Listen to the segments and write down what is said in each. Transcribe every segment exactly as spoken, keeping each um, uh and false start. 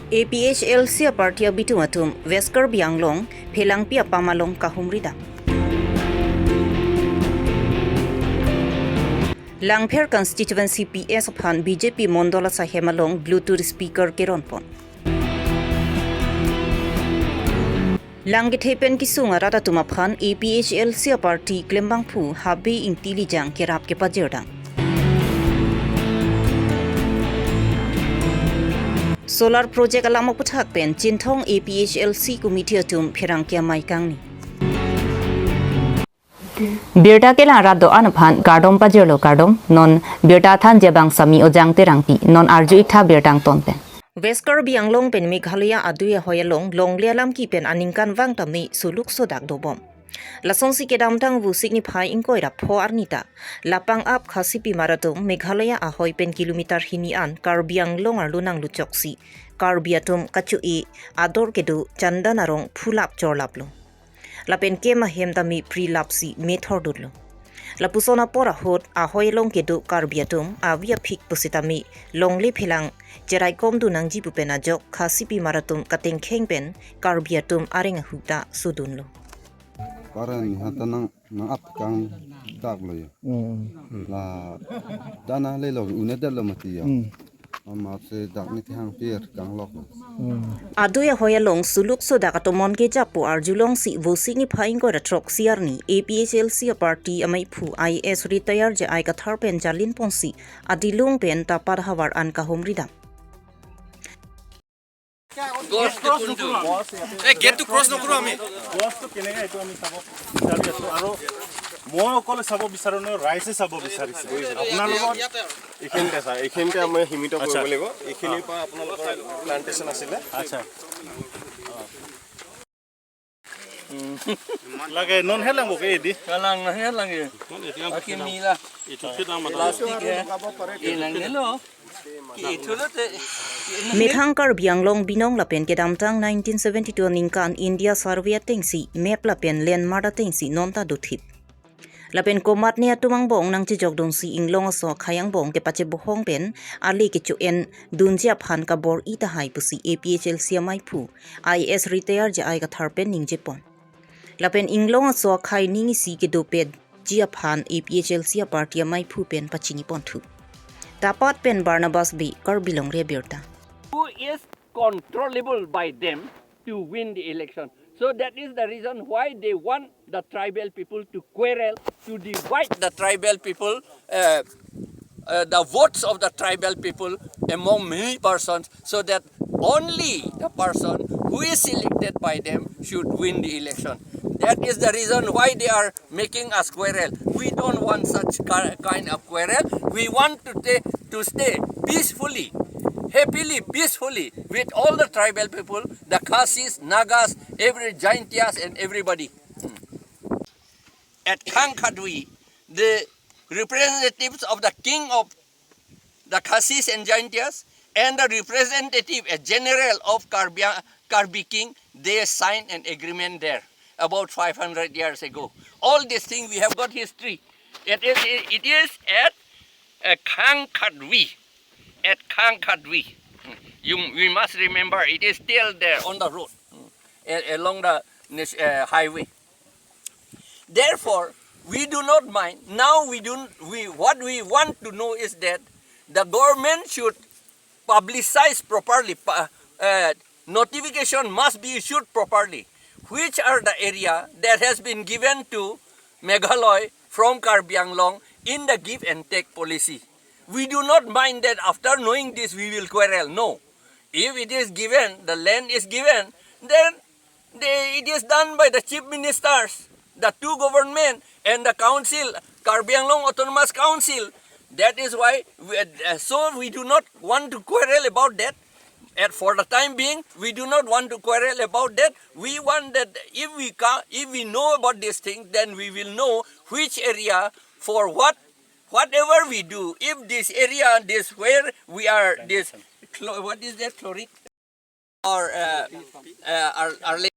A P H L C aparty abitum atum West Karbi Anglong Phelangpi apam along kahumri dam. Langpher constituency P S aphan B J P mondol asahem along Bluetooth speaker keron pon. Lang kethe pen kesung arat atum aphan A P H L C aparty klembangphu Habe Ingti Lijang kerap kepajir dam. Solar project alam aputhak pen Chinthong A P H L C committee atum pherangke amei kangni. Birta kelang rat do-an aphan kardom pajirlo, kardom. Non birta thanji abang Sami Ojang Terangpi, non arju-ik tha birta angton pen. West Karbi Anglong pen Meghalaya adui ahoi along longle alam kepi pen aningkanvang tame suluk sodak dobom. Lasonsi kedamtang Vosik niphai ingkoi ra pho arni ta lapang ap Khasipi Marathon Meghalaya ahoi pen kilometer hini an Karbi Anglong arlo nangluchoksi Karbi atum kacho-e ador kedo chandan arong phulap chorlaplo. Lapen kem ahem tame prilapsi methor dunlo. Lapuson apor ahut ahoi along kedo Karbi atum avi aphik pusitame longle phelang cheraikom dun nangji pu pen ajok Khasipi Marathon katengkheng pen Karbi atum areng ahu ta sudunlo. Paran hata nang nang ap kang dak lo ya. Hmm. La dana le lo une det lo mati ya. Hmm. Ama se dak ni thang pier kang lok. Hmm. Adui ahoi along suluk sodak atomon kejapo arjulongsi Vosik niphai ingkoi ra throksi arni A P H L C aparty ameiphu I A S retire J I Kathar pen jalin ponsi adilung pen tapat havar an kahumri dam. গছটো কোনটো? এই গেটটো ক্ৰছ নকৰোঁ আমি। গছটো কেনেকে এইটো আমি চাব বিচাৰি আছো আৰু মই অকলে চাব বিচাৰো নে ৰাইজে চাব বিচাৰিছে? আপোনালোকৰ এইখিনিতে ছাৰ, এইখিনিতে আমি সীমিত কৰিব আচ্ছা। লাগিব। এইখিনিৰ পৰা আপোনালোকৰ প্লান্টেশ্যন আছিলে। আচ্ছা। Lake non helang bo ke di. Kalang na helang ye. Aki mila. Plastic he. Inang nilo. Ki ithulo te. Methang Karbi Anglong binong lapen kedamtang nineteen seventy-two aningkan India survey atengsi map lapen landmark atengsi nonta dothip. Lapen komatne atum angbong nangchejokdunsi inglong aso akhai angbong kepachebohong pen ale kecho-en dunji aphan kabor-i tahai pusi A P H L C ameiphu I A S retire J I Kathar pen ningjepon. Lapen inglong aso akhai ning isi kedopetji aphan A P H L C aparty ameiphu pen pachiniponthu. Tapat pen Barnabas Bey, Karbi Longri Abirta. Who is controllable by them to win the election. So that is the reason why they want the tribal people to quarrel, to divide the tribal people, uh, uh, the votes of the tribal people among many persons, so that only the person who is selected by them should win the election. That is the reason why they are making us quarrel. We don't want such ki-, kind of quarrel. We want to, ta-, to stay peacefully, happily, peacefully with all the tribal people, the Khasis, Nagas, every Jaintias and everybody. At Khang Khadwi, the representatives of the king of the Khasis and Jaintias and the representative, a general of Karbi, Karbi king, they signed an agreement there about five hundred years ago. All this thing we have got history. It is, it is at, uh, Khang Khadwi. At Khang Khadwi. You, we must remember, it is still there on the road, a-, along the nat-, uh, highway. Therefore, we do not mind. Now we do, we, what we want to know is that the government should publicize properly, pu-, uh, notification must be issued properly. Which are the area that has been given to Meghalaya from Karbi Anglong in the give and take policy? We do not mind that after knowing this we will quarrel. No. If it is given, the land is given, then they, it is done by the chief ministers, the two government and the council, Karbi Anglong Autonomous Council. That is why, we, uh, so we do not want to quarrel about that. And for the time being, we do not want to quarrel about that. We want that if we ca-, if we know about this thing, then we will know which area for what, whatever we do. If this area, this where we are, this chlo-, what is that, chloric? Or, uh, uh, our, our la-,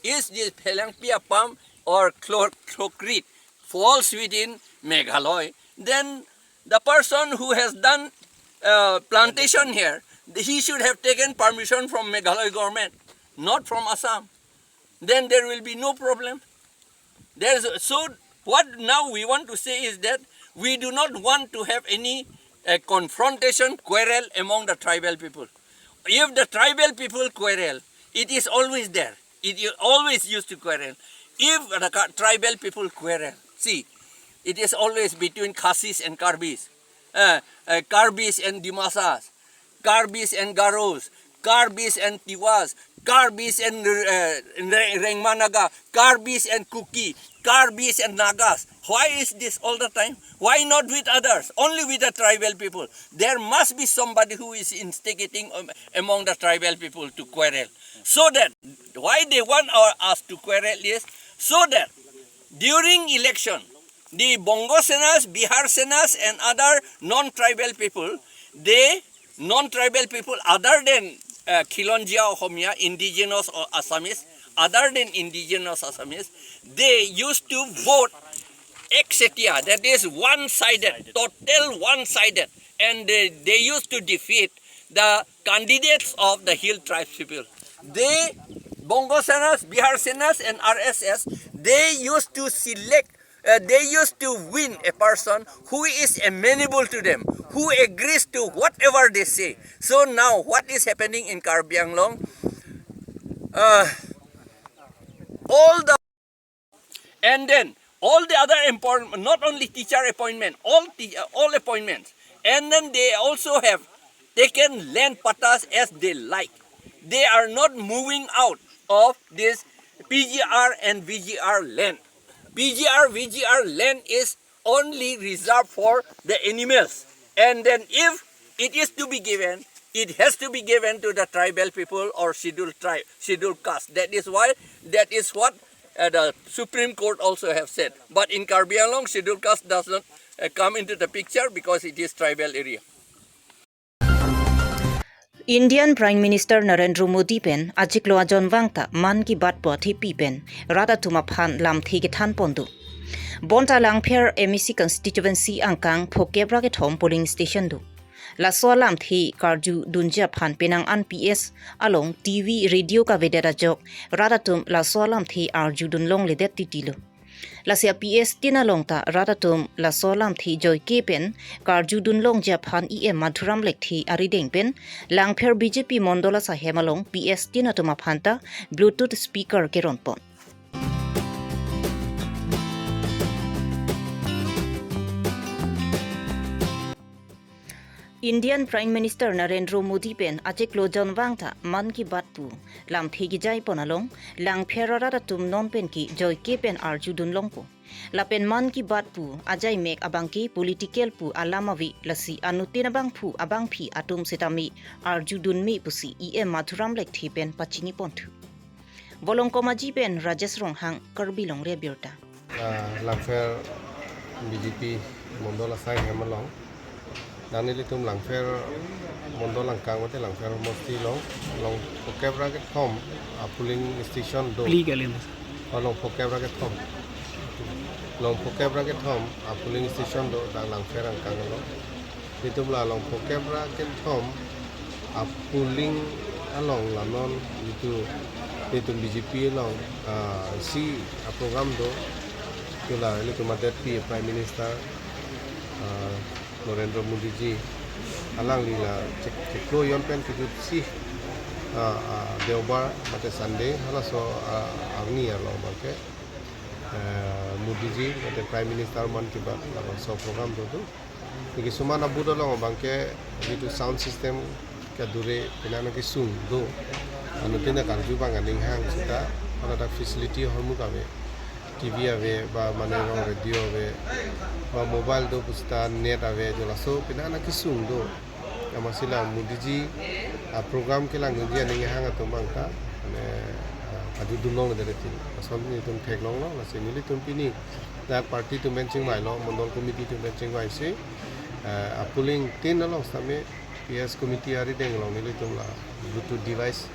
is this Phelangpi apam or chlor-, chloricrit falls within Meghalaya, then the person who has done, uh, plantation here, He should have taken permission from Meghalaya government, not from Assam. Then there will be no problem. There's, so what now we want to say is that we do not want to have any, uh, confrontation, quarrel among the tribal people. If the tribal people quarrel, it is always there. It is always used to quarrel. If the ca-, tribal people quarrel, see, it is always between Khasis and Karbis, uh, uh, Karbis and Dimasas, Karbis and Garos, Karbis and Tiwas, Karbis and, uh, Re-, Rengma Naga, Karbis and Kuki, Karbis and Nagas. Why is this all the time? Why not with others? Only with the tribal people. There must be somebody who is instigating, um, among the tribal people to quarrel. So that why they want our, us to quarrel is so that during election, the Bongo Senas, Bihar Senas, and other non-tribal people, they, non-tribal people other than, uh, Khilonjia Ohomia, indigenous or Assamese, other than indigenous Assamese, they used to vote ekchetia, that is one-sided, total one-sided, and they, they used to defeat the candidates of the hill tribes people. They, Bongo Senas, Bihar Senas, and R S S, they used to select, uh, they used to win a person who is amenable to them, who agrees to whatever they say. So now, what is happening in Karbi Anglong? Uh, all the, and then all the other important, not only teacher appointment, all te-, uh, all appointments, and then they also have taken land pattas as they like. They are not moving out of this P G R and V G R land. P G R, V G R land is only reserved for the animals. And then if it is to be given, it has to be given to the tribal people or scheduled tribe, scheduled caste. That is why, that is what, uh, the Supreme Court also have said. But in Karbi Anglong, scheduled caste does not, uh, come into the picture because it is tribal area. Indian Prime Minister Narendra Modi pen achiklo ajon vang ta Mann Ki Baat pu athepi pen rat atum aphan lamthe kethan pon do. Bonta Langpher M A C constituency angkang phokep ra kethom polling station do. Laso alamthe karju dunji aphan penang an P S along T V, radio kavedet ajok rat atum laso alamthe arju dun longledet titi lo. Lasi a P S tin along ta rat atum laso alamthe joike pen karju dun longji aphan E M Madhuram Lekthe arideng pen Langpher B J P mondol asaihem along P S tin atum aphan ta Bluetooth speaker keron pon. Indian Prime Minister Narendra Modi pen achiklo ajon vang ta Mann Ki Baat pu lamthe kejai pon along Langpher arat atum non pen ke joike pen arju dun longpo. Lapen Mann Ki Baat pu ajai mek abang ke political pu alam ave, lasi anuttin abangphu abangphi atum sitame arju dun me pusi E M Madhuram Lekthe pen pachini ponthu. Volongkom Aji pen Rajesh Ronghang, Karbi Longri Abirta. Ah, Langpher B J P mondol asaihem along. Nang nelitum Langpher mondol angkang mate Langpher mosti along, along phokep ra kethom a polling station do. Pli kali mas. Along phokep ra kethom. Along phokep ra kethom a polling station do, dak Langpher angkang along. Nelitum la along phokep ra kethom a polling along la non nelitum, nelitum B J P along, ah, isi a program do. Hala nelitum adetpi Prime Minister, ah, Narendra Modi ji, alangli la chek-, chiklo ajon pen kejut isi, ah, ah, Deobar mate Sunday, halaso, ah, arni along abang ke, eh, Modi ji mate Prime Minister Mann Ki Baat labangso program do do. Niki suman abut along abang ke, jitu sound system kadure penang kesung do. Anuttin karju abang aning hang seta, hala dak facility ahormu ave. T V ave, ba mane rong radio ave, ba mobile do pu seta net ave, jo laso penang kesung do. Amatsi la Modi ji a program kelang dunji aning hang atum abang ta, mane, ah, karju dun longledet tin. Lason nelitum theklonglo, lasi nelitum pini dak party atum pen chingvailo, mondol committee atum pen chingvaisi, ah, a polling tin along sitame P S committee arideng along nelitum la Bluetooth device,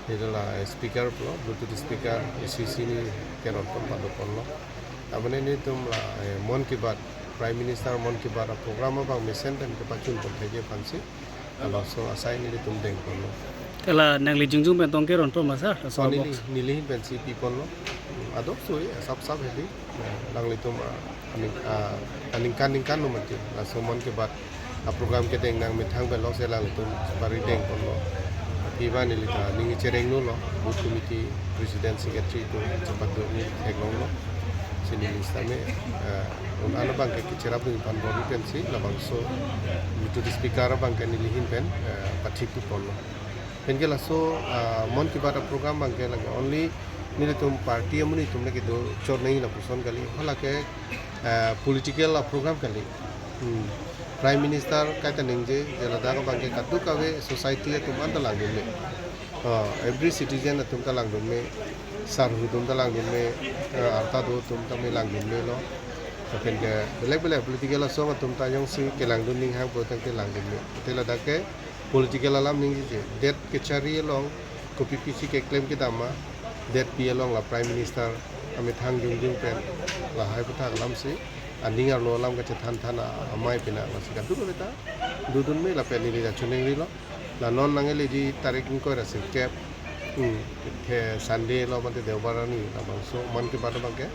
nelitum la speaker pulo, Bluetooth speaker isi isi ni keron pon pado ponlo. Lamane nelitum la, eh, Mann Ki Baat, Prime Minister Mann Ki Baat a program abang mesen pen kepachun pon thekthe aphansi, Labangso asai nelitum dengponlo. Te la nangli jongjong pen tong keron pon ma sir? Laso, oh, neli, box neli ahin pensi piponlo. Adok soi, asap sap hedi. Nanglitum, ah, aning, ah, aningkan ningkan lo mati. Laso Mann Ki Baat aprogram kedeng nangmethang pen longsi nanglitum pari dengponlo. Piba neli ta ning chereng lo, booth committee president, secretary atum chepado ni theklonglo. Si neli sitame, ah, un-an abangke kecherap dun pan bor-i pensi labangso deputy speaker abangke neli ahin pen, ah, pathik ponlo. Penke laso, ah, Mann Ki Baat aprogram abangke lake only nelitum party amonit atum lake do chor nangji lapuson kali. Halake, ah, political aprogram kali. Hmm. Prime Minister kaita ningje, je ladak abangke kadokave society atum anta langdunme. Oh, every citizen atum ta langdunme, sarhu atum ta langdunme, eh, arta do atum tame langdunmelo. Lapen ke belek belek political asong atum ta jongsi kelangdun ning hang putangte langdunme. Te ladak ke political alam ningjeje. Det kachari along kopi pisi keklem kedam ma, detpi along la Prime Minister amethang jongjong pen lahai aputhak alamsi aning arlo alam kachethan than a-, amei pina lasi kadokave ta dodunme lapen neli ta choningrilo. La non nangkeleji tarik ingkoi ra sirkep, hmm, ke Sunday lo mate Deobar arni labangso Mann Ki Baat abangke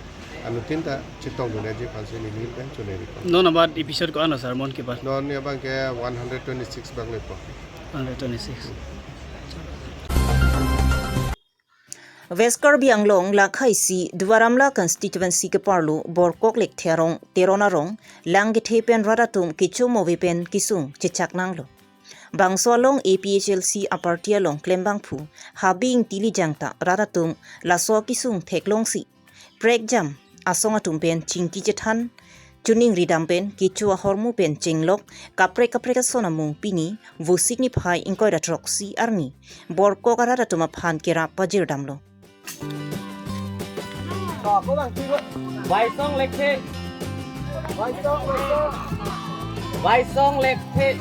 anuttin ta chetongdunji aphansi neli ahin pen choningri. Non abat episode ko-an lo sir Mann Ki Baat? Non abangke one hundred twenty-six abang lepo. Hundred twenty-six. West Karbi Anglong lakha isi Duar Amla constituency keparlo Borkok Lekthe Arong Teron arong lang kethe pen rat atum kecho move pen kesung chechak nanglo. Bangso along A P H L C aparty along klembangphu Habe Ingti Lijang ta rat atum laso kesung theklongsi prekjam asong atum pen chingki chethan choningri dam pen kecho ahormu pen chenglok kaprek kaprek ason amung pini Vosik niphai ingkoi ra throksi arni Borkok arat atum aphan kerap pajir damlo. Vaisong Lekthe. Vaisong Lekthe.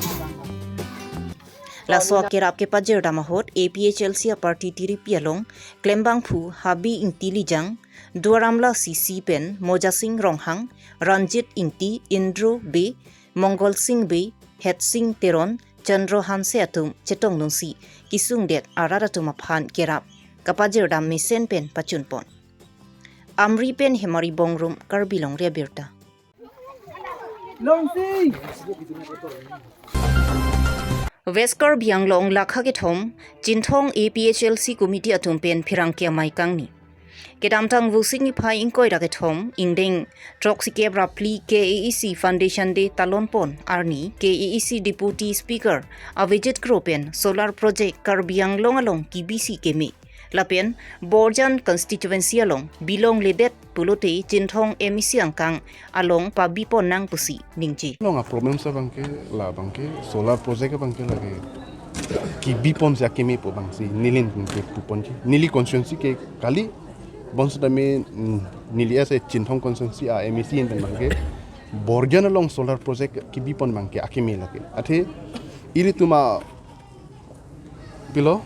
Laso akerap kepajir dam ahut A P H L C aparty tiripi along klembangphu Habe Ingti Lijang, Duar Amla C C pen Mojasing Ronghang, Ranjit Ingti, Indro Bey, Mongol Sing Bey, Hetsing Teron, Chandro Hanse atum chetongdunsi kesungdet arat atum aphan kerap kapajir dam mesen pen pachunpon. Amri pen Hemari Bongrung, Karbi Longri Abirta. Longsi. West Karbi Anglong lakha kethom Chinthong A P H L C committee atum pen pherangke amei kangni. Kedamtang Vosik niphai ingkoi ra kethom ingdeng throksikep ra phli K A A C Foundation Day talonpon arni K A A C Deputy Speaker Avijit Kro pen solar project Karbi Anglong along kebisi keme lapen Borjan constituency along bilong ledet pulote Chinthong M A C angkang along pabipon nang pusi ningje. Long a problem sa abangke, la abangke solar project abangke lake kebiponsi akemepo abangsi neli ahin pen kepuponji. Neli constituency ke kali, bonsitame, mm, neli ase Chinthong constituency a M A C ahin pen abangke Borjan along solar project kebipon abangke akeme lake. Athe ilitum a pilo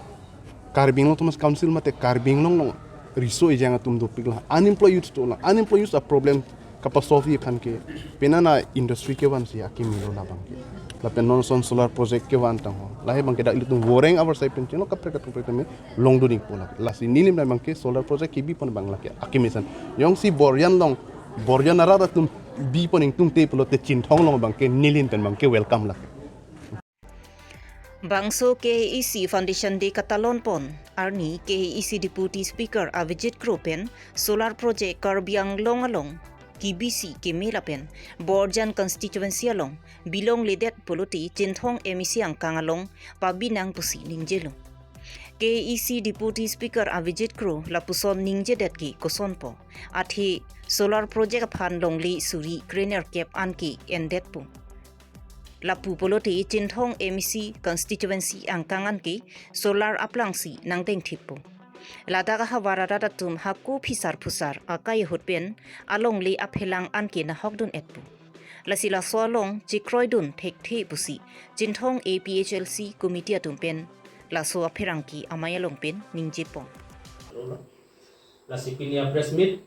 Karbi Anglong Autonomous Council mate Karbi Anglong along riso ejang atum dopiklo, unemployed youth dolang, unemployed youth a problem kapasolve aphan ke penang a industry kevansi akemelo labangke. Lapen non ason solar project kevan tangho. Lahai abangke dak ilitum voreng avar sai pen chenglo kaprek kaprek tame longdun ikpo la. Lasi neli ahin pen abangke solar project kebipon abang lake akeme san. Jongsi Borjan along, Borjan arat atum bipon ingtungte pulote Chinthong along abangke neli ahin pen abangke welcome lake. Bangso K A A C Foundation Day katalonpon arni K A A C Deputy Speaker Avijit Kro pen solar project Karbi Anglong along kebisi keme lapen Borjan constituency along bilong ledet pulote Chinthong M A C angkang along pabi nang pusi ningjelo. K A A C Deputy Speaker Avijit Kro lapuson ningjedet ke kosonpo, athe solar project aphan longle suri krenerkep anke endetpo. Lapu pulote Chinthong M A C constituency angkang anke solar aplangsi nangdengthippo. Ladak ahavar arat atum hako phisar phusar akai ahut pen alongle aphelang anke nahokdun-etpo. Lasi laso along chekroidun thekthe pusi Chinthong A P H L C committee atum pen laso apherangke amei along pen ningjepon. Lasi pini a press meet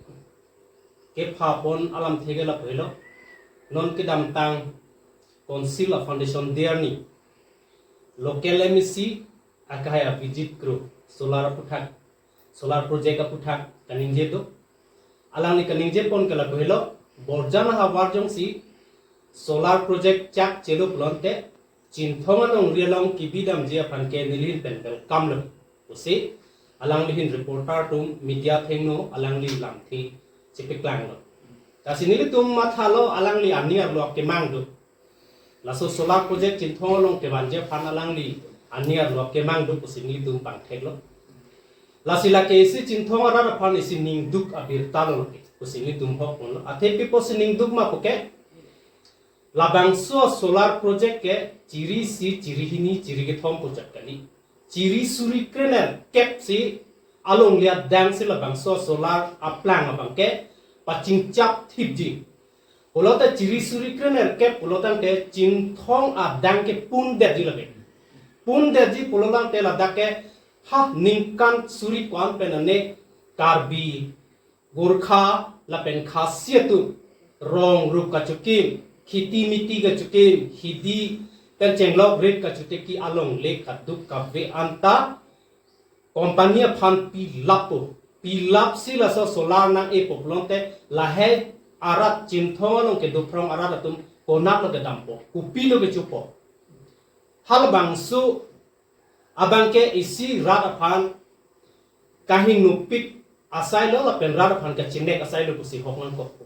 kephapon alamthe ke lapu helo. Non kedamtang Council a Foundation Day arni local M A C akahai Abhijit Kro solar aphuthak, solar project aphuthak kaningje do. Alangli kaningje pon ke lapu helo, Borjan ahavar jongsi solar project chak chelo pulote Chinthong alongri along kebi damji aphan ke nelihin pen welcome lo pusi alangli ahin reporter atum media athengno alangli lamthe chepaklanglo. Lasi nelitum mathalo alangli ani arlo akemang do. Laso solar project Chinthong along kevanji aphan alangli ani arlo akemang do pusi nelitum pangtheklo. Lasi lake isi Chinthong arat aphan isi ningduk abirta lo lake pusi nelitum hok ponlo. Athe pi pusi ningduk ma puke, labangso solar project ke chiri isi, chiri hini, chiri kethom pu chot kali. Chiri suri krenerkep si alongle adang si labangso solar aplang abang ke pachingchap thipji. Pulote chiri suri krenerkep pulo tangte Chinthong adang ke pundetji lake. Pundetji pulo tangte ladak ke ha ningkan suri ko-an pen ane Karbi, Gorkha lapen Khasi atum, rong rup kachokim, khiti miti kachokim, hidi pen chenglok rit kachoteki alongle kaduk kave anta company aphan pilappo. Pilap si laso solar nang-epo pulote lahai arat Chinthong along kedo phrong arat atum konatlo kedampo, kopilo kechopo. Halabangso abang ke isi rat aphan kahingnopik asailo lapen rat aphan kachinek asailo pusi hok nangkokpo.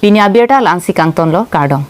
Pini abirta la-ansi kangtonlo, kardom.